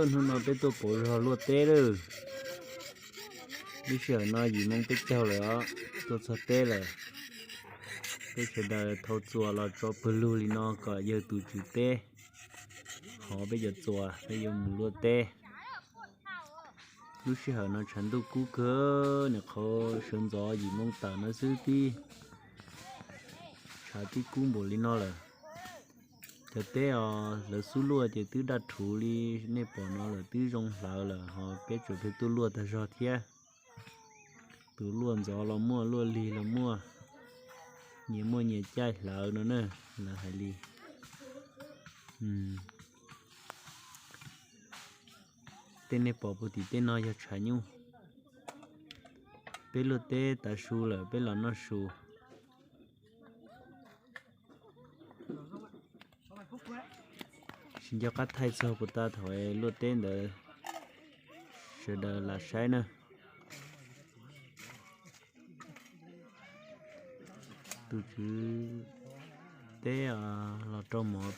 Hnub no peb tuaj pauv zog luaj teb lawm. Lub sij hawm no yim moo peb caug lawm os, tuaj txog teb lawm. Peb sawv daws thau txuas los tso pawg lug li no kom yawg tus tswv teb hov peb cov txuas, peb yuav mus luaj teb. Lub sij hawm no tshav ntuj kub kawg, niam qhauv sawv ntxov yim moo tawm no xwb tib tshav tib kub npaum li no lawm. Cov teb os, lawv xub luaj ces twb daj rhuv li nej pom no lawm, twb zoo hlawv lawm, ho peb tseem pheej tuaj luaj tag zog thiab. Tus luaj ntxov los muaj, luaj lig los muaj, nyias muaj nyias caij hlawv no na, lawv hais li. Tej nej pom puag tim tej no yog tshav nyuj. Peb luaj teb tav su lawm peb los noj su. Tsis nco qab thaij txog puas tas thaum luaj teb ntawd, sawv daws lam saib na. Tus tswv teb los rau mov,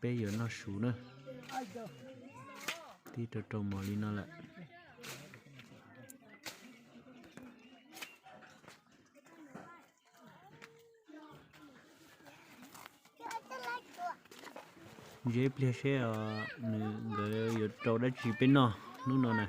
peb yuav noj su na. Tib rau rau mov li no lawm. Ze pliag seb os, nws nkawd yuav rau dab tsi peb noj hnub no na.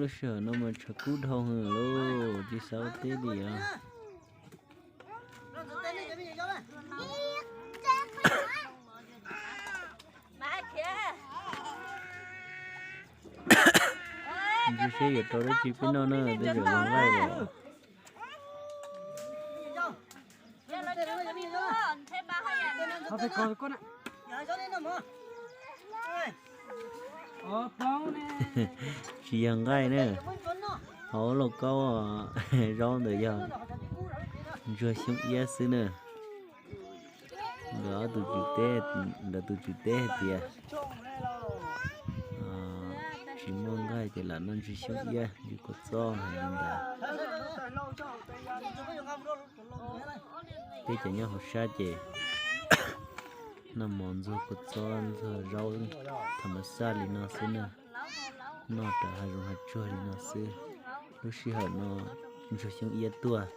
Lub sij hawm no mas tshav kub dhau lawm, tsis xav ua teb li os. Ntsia seb yuav rau dab tsi peb noj na, tej zaum los nqaij los. Tsis yog nqaij na, hauv lauj kaub zaub ntawd yog ntsuag xyoob iab xwb na. Nkawd ob tus tswv teb, nkawd tus tswv teb hais tias tsis muaj nqaij ces lam noj ntsuag xyoob iab ntsuag kua txob hais li ntawd. Peb cov nyob hauv sab ces noj mov ntxuag kua txob ntxuag zaub tham mas xaj li no xwb na, noj raws hav zoov hav tsuag li no xwb. Lub sij hawm no ntsuag xyoob iab tuaj,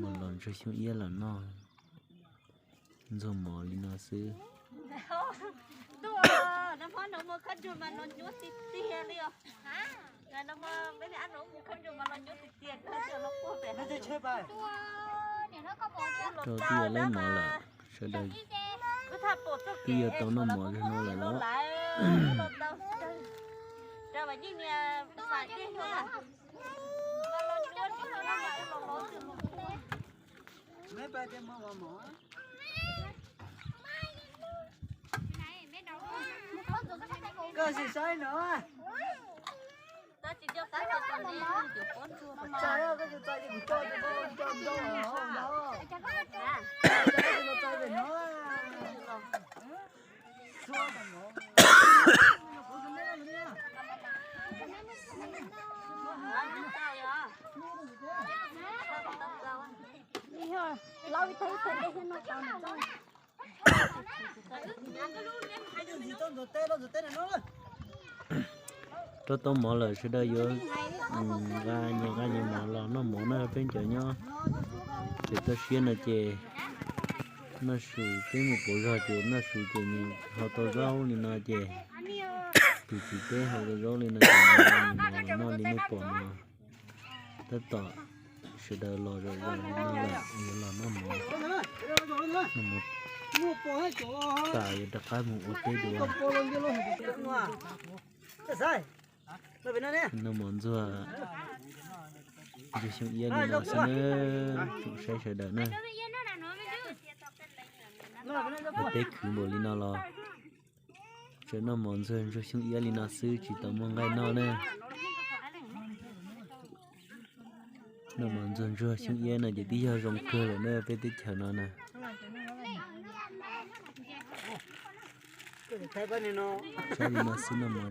mus los ntsuag xyoob iab los noj ntxuag mov li no xwb. Rau twb yog lawv mov lawm, sawv daws twb yuav tau noj mov zog no lawm los. Rau tau mov lawm sawv daws yuav nqa nyias nqa nyias mov los noj mov na. Peb cov nyob pem toj siab no ces noj su, peb mus pauv zog ces noj su ces nws hau tau zaub li no ces tus tswv teb hau tau zaub li no ces nws nqa nws mov los noj li nej pom no. Tab tom sawv daws los zom zaws li no lawm, yuav los noj mov, noj mov tas yuav rov qab mus ua teb dua. Noj mov ntxuag, ntxuag xyoob iab li no xwb na, tsoom saib sawv daws na. Ua teb khwv npaum li no los tseem noj mov ntxuag ntsuag xyoob iab li no xwb, tsis tau muaj nqaij noj na. Noj mov ntxuag ntsuag xyoob iab no ces twb yog zoo kawg lawm na peb teb chaws no na. Thaij pab ni no. Thaij li no xwb no mas.